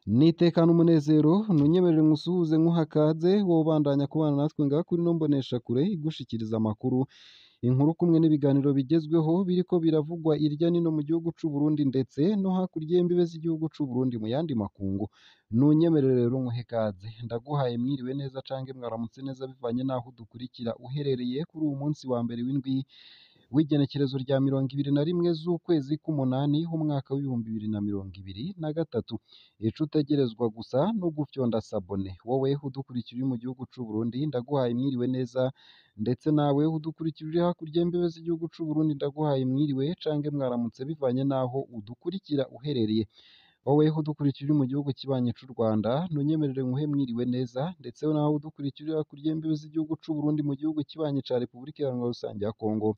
Nitekana umunezero ntunyemerere nkusuhuze nkuha kaze wowe ubandanya kubana natwe ngaha kuri ino mboneshakure igushikiriza amakuru, inkuru kumwe n'ibiganiro bigezweho biriko biravugwa irya nino mu gihugu c'u Burundi ndetse no hakurya y'imbibe z'igihugu c'u Burundi mu yandi makungu. Nunyemerere rero nkuhe ikaze, ndaguhaye mwiriwe neza canke mwaramutse neza bivanye n'aho udukurikira uherereye kuri uwu munsi wa mbere w'indwi w'igenekerezo rya 21 z'ukwezi k'umunani umwaka w'2023. Ico utegerezwa gusa no gufyonda sabone. Wowe udukurikira uri mu gihugu c'u Burundi ndaguhaye mwiriwe neza, ndetse nawe udukurikira uri hakurya y'imbibe z'igihugu c'u Burundi ndaguhaye mwiriwe canke mwaramutse bivanye n'aho udukurikira uherereye. Wowe udukurikira uri mu gihugu kibanyi c'u Rwanda ntunyemerere nkuhe mwiriwe neza, ndetse nawe udukurikira uri hakurya y'imbibe z'igihugu c'u Burundi mu gihugu kibanyi ca Repubulika Iharanira Rusange ya Kongo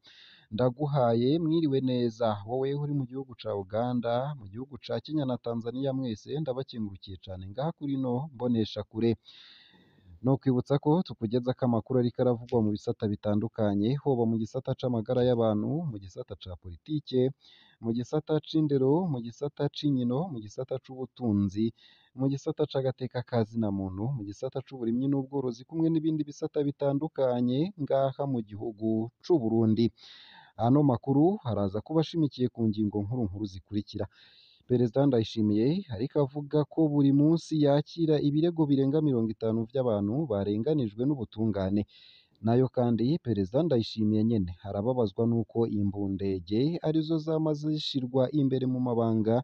ndaguhaye mwiriwe neza. Wowe uri mu gihugu ca Uganda, mu gihugu ca Kenya na Tanzania mwese ndabakengurukiye cane ngaha kuri ino mboneshakure. Nokwibutsa ko tukugezako amakuru ariko aravugwa mu bisata bitandukanye, hoba mu gisata c'amagara y'abantu, mu gisata ca politike, mu gisata c'indero, mu gisata c'inkino, mu gisata c'ubutunzi, mu gisata c'agateka ka zina muntu, mu gisata c'uburimyi n'ubworozi kumwe n'ibindi bisata bitandukanye ngaha mu gihugu c'u Burundi. Ano makuru araza kuba ashimikiye ku ngingo nkuru nkuru zikurikira: Perezida Ndayishimiye ariko avuga ko buri munsi yakira ibirego birenga 50 vy'abantu barenganijwe n'ubutungane. Nayo kandi Perezida Ndayishimiye nyene arababazwa n'uko imbundege arizo zama zishirwa imbere mu mabanga,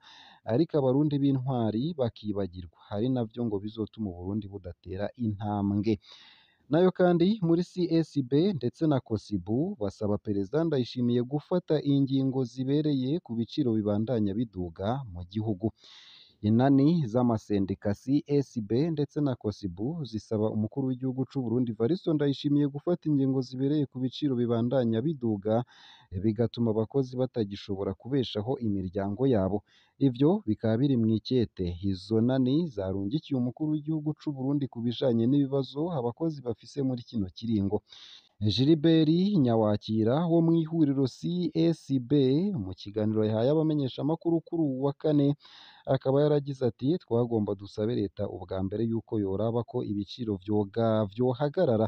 ariko abarundi b'intwari bakibagirwa, ari navyo ngo bizotuma Uburundi budatera intambwe. Nayo kandi muri CSB ndetse na COSIBU basaba Perezida Ndayishimiye gufata ingingo zibereye ku biciro bibandanya biduga mu gihugu. Inani z'amasendika CSB ndetse na COSIBU zisaba umukuru w'igihugu c'u Burundi Evaristo Ndayishimiye gufata ingingo zibereye ku biciro bibandanya biduga, bigatuma abakozi batagishobora kubeshaho imiryango yabo. Ivyo bikaba biri mw'ikete izo nani zarungikiye umukuru w'igihugu c'u Burundi ku bijanye n'ibibazo abakozi bafise muri kino kiringo. Gilbert Nyawakira wo mw'ihuriro CSB mu kiganiro yahaye abamenyeshamakuru kuri uwu wa kane akaba yaragize ati: "Twagomba dusabe leta ubwa mbere yuko yoraba ko ibiciro vyohagarara,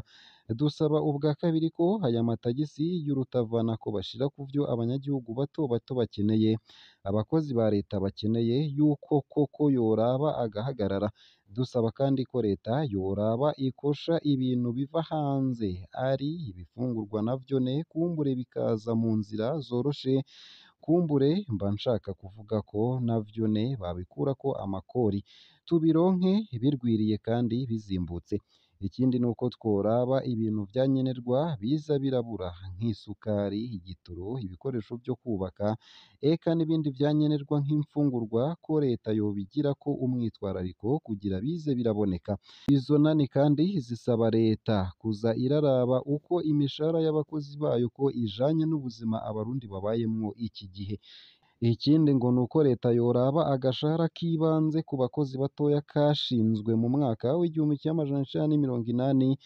dusaba ubwa kabiri ko aya matagisi y'urutavanako bashira kuvyo abanyagihugu bato bato bakeneye, abakozi ba leta bakeneye, yuko koko yoraba agahagarara. Dusaba kandi ko leta yoraba ikosha ibintu biva hanze, ari ibifungurwa navyone kumbure bikaza mu nzira zoroshe, kumbure mba nshaka kuvuga ko navyone babikurako amakori, tubironke birwiriye kandi bizimbutse. Ikindi nuko tworaba ibintu vya nkenerwa biza birabura nk'isukari, igitoro, ibikoresho vyo kubaka, eka n'ibindi vya nkenerwa nk'imfungurwa ko leta yobigirako umwitwarariko kugira bize biraboneka." Izo nani kandi zisaba leta kuza iraraba uko imishahara y'abakozi bayo ko ijanye n'ubuzima abarundi babayemwo iki gihe. Ikindi ngo nuko leta yoraba agashahara k'ibanze ku bakozi batoya kashinzwe mu mwaka w'1980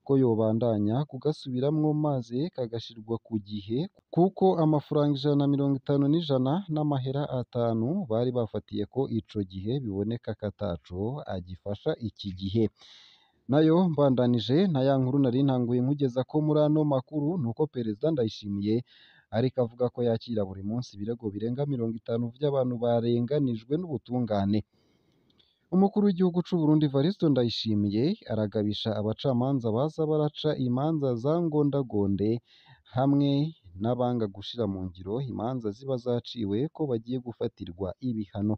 ko yobandanya kugasubiramwo maze kagashirwa ku gihe, kuko amafaranga 150 n'ijana n'amahera atanu bari bafatiyeko ico gihe biboneka ko ataco agifasha iki gihe. Nayo mbandanije na ya nkuru nari ntanguye nkugezako muri ano makuru, nuko Perezida Ndayishimiye ariko avuga ko yakira buri munsi ibirego birenga 50 vy'abantu barenganijwe n'ubutungane. Umukuru w'igihugu c'u Burundi Evaristo Ndayishimiye aragabisha abacamanza baza baraca imanza za ngondagonde hamwe n'abanga gushira mu ngiro imanza ziba zaciwe ko bagiye gufatirwa ibihano.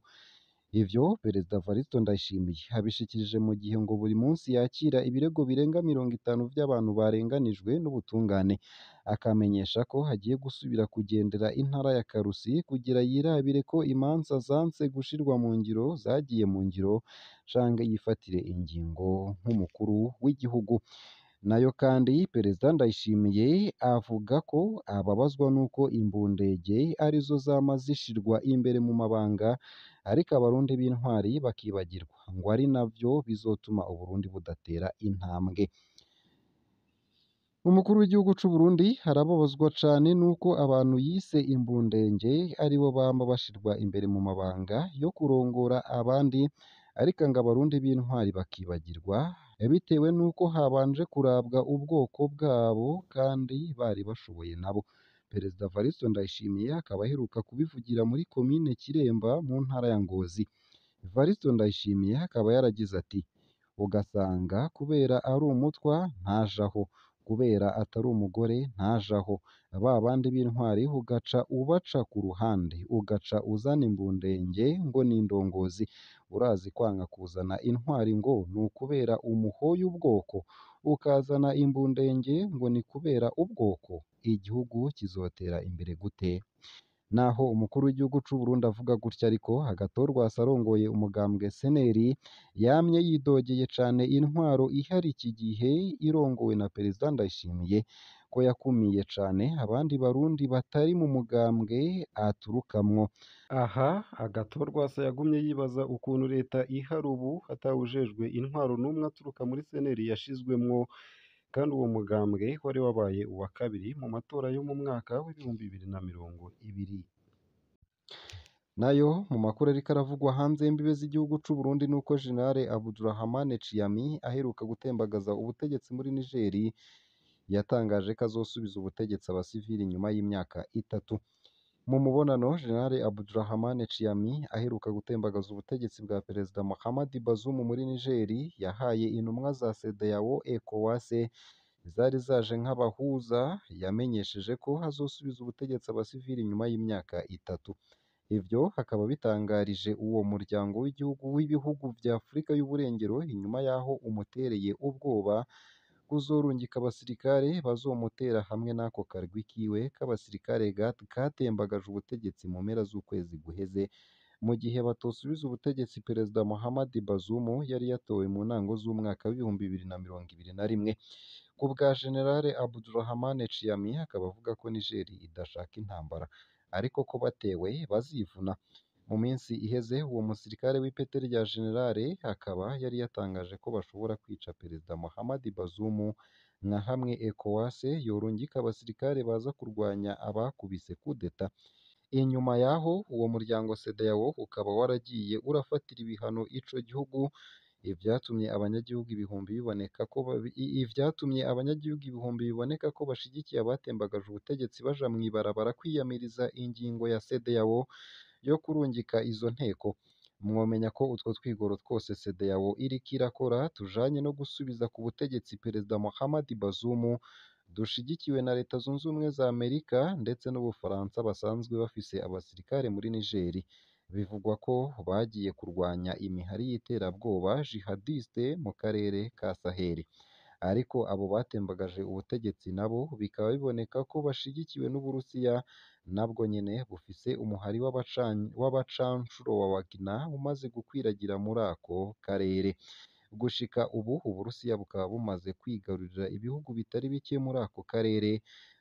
Ivyo Perezida Evaristo Ndayishimiye abishikirije mu gihe ngo buri munsi yakira ibirego birenga 50 vy'abantu barenganijwe n'ubutungane, akamenyesha ko hagiye gusubira kugendera intara ya Karusi kugira yirabire ko imanza zanse gushirwa mu ngiro zagiye mu ngiro canke yifatire ingingo nk'umukuru w'igihugu. Nayo kandi Perezida Ndayishimiye avuga ko ababazwa n'uko imbundege arizo zama zishirwa imbere mu mabanga, ariko abarundi b'intwari bakibagirwa, ngo ari navyo bizotuma Uburundi budatera intambwe. Umukuru w'igihugu c'u Burundi arababazwa cane n'uko abantu yise imbundenge aribo bama bashirwa imbere mu mabanga yo kurongora abandi, Ariko ngo abarundi b'intwari bakibagirwa bitewe n'uko habanje kurabwa ubwoko bwabo kandi bari bashoboye nabo. Perezida Evariste Ndayishimiye akaba aheruka kubivugira muri komine Kiremba mu ntara ya Ngozi. Evariste Ndayishimiye akaba yaragize ati: "Ugasanga kubera ari umutwa ntajaho, kubera atari umugore ntajaho, ba bandi b'intwari ugaca ubaca ku ruhande, ugaca uzana imbundenge ngo ni indongozi. Urazi kwanka kuzana intwari ngo ni ukubera umuhoye ubwoko, ukazana imbundenge ngo ni kubera ubwoko, igihugu kizotera imbere gute?" Naho umukuru w'igihugu c'u Burundi avuga gutya ariko, Agathon Rwasa arongoye umugambwe CNL yamye yidogeye cane intwaro ihari iki gihe irongowe na Perezida Ndayishimiye ko yakumiye cane abandi barundi batari mu mugambwe aturukamwo. Aha Agathon Rwasa yagumye yibaza ukuntu leta ihari ubu atawujejwe intwaro n'umwe aturuka muri CNL yashizwemwo, kandi uwo mugambwe wari wabaye uwa kabiri mu matora yo mu mwaka w'2020. Nayo mu makuru ariko aravugwa hanze y'imbibe z'igihugu c'u Burundi nuko General Abdourahamane Tchiani aheruka gutembagaza ubutegetsi muri Niger yatangaje ko azosubiza ubutegetsi abasivili nyuma y'imyaka 3. Mu mubonano General Abdourahamane Tchiani aheruka gutembagaza ubutegetsi bwa Perezida Mohamed Bazoum muri Niger yahaye intumwa za CEDEAO ECOWAS zari zaje nk'abahuza, yamenyesheje ko azosubiza ubutegetsi abasivili nyuma y'imyaka 3. Ivyo akaba bitangarije uwo muryango w'igihugu w'ibihugu vya Afrika y'Uburengero inyuma y'aho umutereye ubwoba kuzorungika abasirikare bazomutera hamwe n'ako karwi kiwe k'abasirikare katembagaje ubutegetsi mu mpera z'ukwezi guheze, mu gihe batosubiza ubutegetsi Perezida Mohamed Bazoum yari yatowe mu ntango z'umwaka w'2021. Ku bwa General Abdourahamane Tchiani akaba avuga ko Niger idashaka intambara, ariko ko batewe bazivuna. Mu minsi iheze uwo musirikare w'ipete rya General akaba yari yatangaje ko bashobora kwica Perezida Mohamed Bazoum nka hamwe ECOWAS yorungika abasirikare baza kurwanya abakubise kudeta. Inyuma y'aho uwo muryango CEDEAO ukaba waragiye urafatira ibihano ico gihugu, ivyatumye abanyagihugu ibihumbi biboneka ko ivyatumye abanyagihugu ibihumbi biboneka ko bashigikiye abatembagaje ubutegetsi baja mw'ibarabara kwiyamiriza ingingo ya CEDEAO yo kurungika izo nteko. Mwomenya ko utwo twigoro twose CEDEAO iriko irakora tujanye no gusubiza ku butegetsi Perezida Mohamed Bazoum dushigikiwe na Leta Zunze Ubumwe za Amerika ndetse n'Ubufaransa basanzwe bafise abasirikare muri Niger. Bivugwa ko bagiye kurwanya imihari y'iterabwoba jihadiste mu karere ka Sahel. Ariko abo batembagaje ubutegetsi nabo bikaba biboneka ko bashigikiwe n'Uburusiya, nabwo nyene bufise umuhari w'abacancuro wa Wagner umaze gukwiragira muri ako karere. Gushika ubu Uburusiya bukaba bumaze kwigarurira ibihugu bitari bike muri ako karere,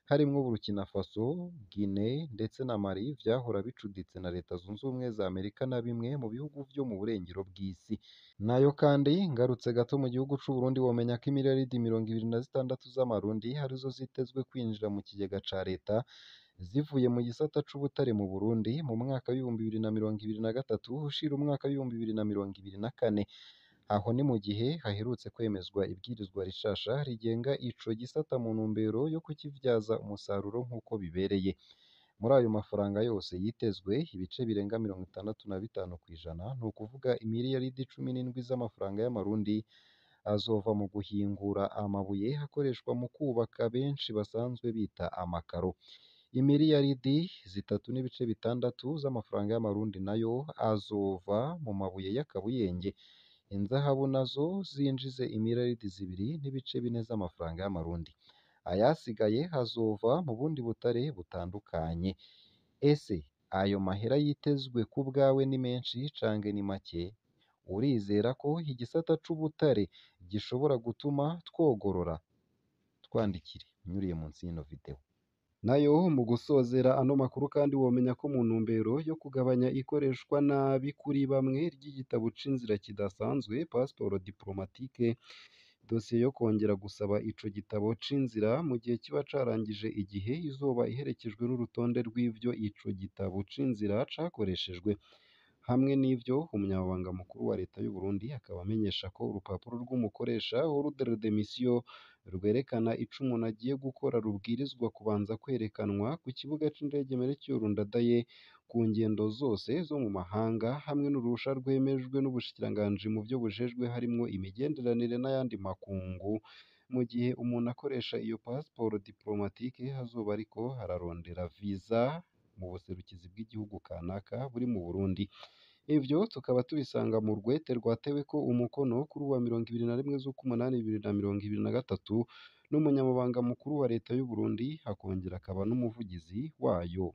harimwo Burkina Faso, Guinea ndetse na Mali vyahora bicuditse na Leta Zunze Ubumwe za Amerika na bimwe mu bihugu vyo mu burengero bw'isi. Nayo kandi ngarutse gato mu gihugu c'u Burundi womenya ko imiliyaridi 26 z'amarundi arizo zitezwe kwinjira mu kigega ca leta zivuye mu gisata c'ubutare mu Burundi mu mwaka w'2023 ushira umwaka w'2024. Aho ni mu gihe haherutse kwemezwa ibwirizwa rishasha rigenga ico gisata mu ntumbero yo kukivyaza umusaruro nk'uko bibereye. Muri ayo mafaranga yose yitezwe, ibice birenga 65%, ni ukuvuga imiliyaridi 17 z'amafaranga y'amarundi azova mu guhingura amabuye akoreshwa mu kubaka benshi basanzwe bita amakaro. Imiliyaridi 3.6 z'amafaranga y'amarundi nayo azova mu mabuye y'akabuyenge. Inzahabu nazo zinjize imiliyaridi 2.4 z'amafaranga y'amarundi. Ayasigaye azova mu bundi butare butandukanye. Ese ayo mahera yitezwe ku bwawe ni menshi canke ni make? Urizera ko igisata c'ubutare gishobora gutuma twogorora? Twandikire unyuriye munsi y'ino video. Nayo mu gusozera ano makuru kandi womenya ko mu ntumbero yo kugabanya ikoreshwa nabi kuri bamwe ry'igitabo c'inzira kidasanzwe passeport diplomatique, dosiye yo kongera gusaba ico gitabo c'inzira mu gihe kiba carangije igihe izoba iherekejwe n'urutonde rw'ivyo ico gitabo c'inzira cakoreshejwe. Hamwe n'ivyo, umunyamabanga mukuru wa leta y'u Burundi akaba amenyesha ko urupapuro rw'umukoresha ordre de mission rwerekana ico umuntu agiye gukora rubwirizwa kubanza kwerekanwa ku kibuga c'indege Melchior Ndadaye ku ngendo zose zo mu mahanga, hamwe n'uruhusha rwemejwe n'ubushikiranganji mu vyo bujejwe harimwo imigenderanire n'ayandi makungu. Mu gihe umuntu akoresha iyo passeport diplomatique azoba ariko ararondera visa mu buserukizi bw'igihugu kanaka buri mu Burundi. Ivyo tukaba tubisanga mu rwete rwateweko umukono kuri uwa 21 z'ukumunani 2023 n'umunyamabanga mukuru wa leta y'u Burundi, akongera akaba n'umuvugizi wayo.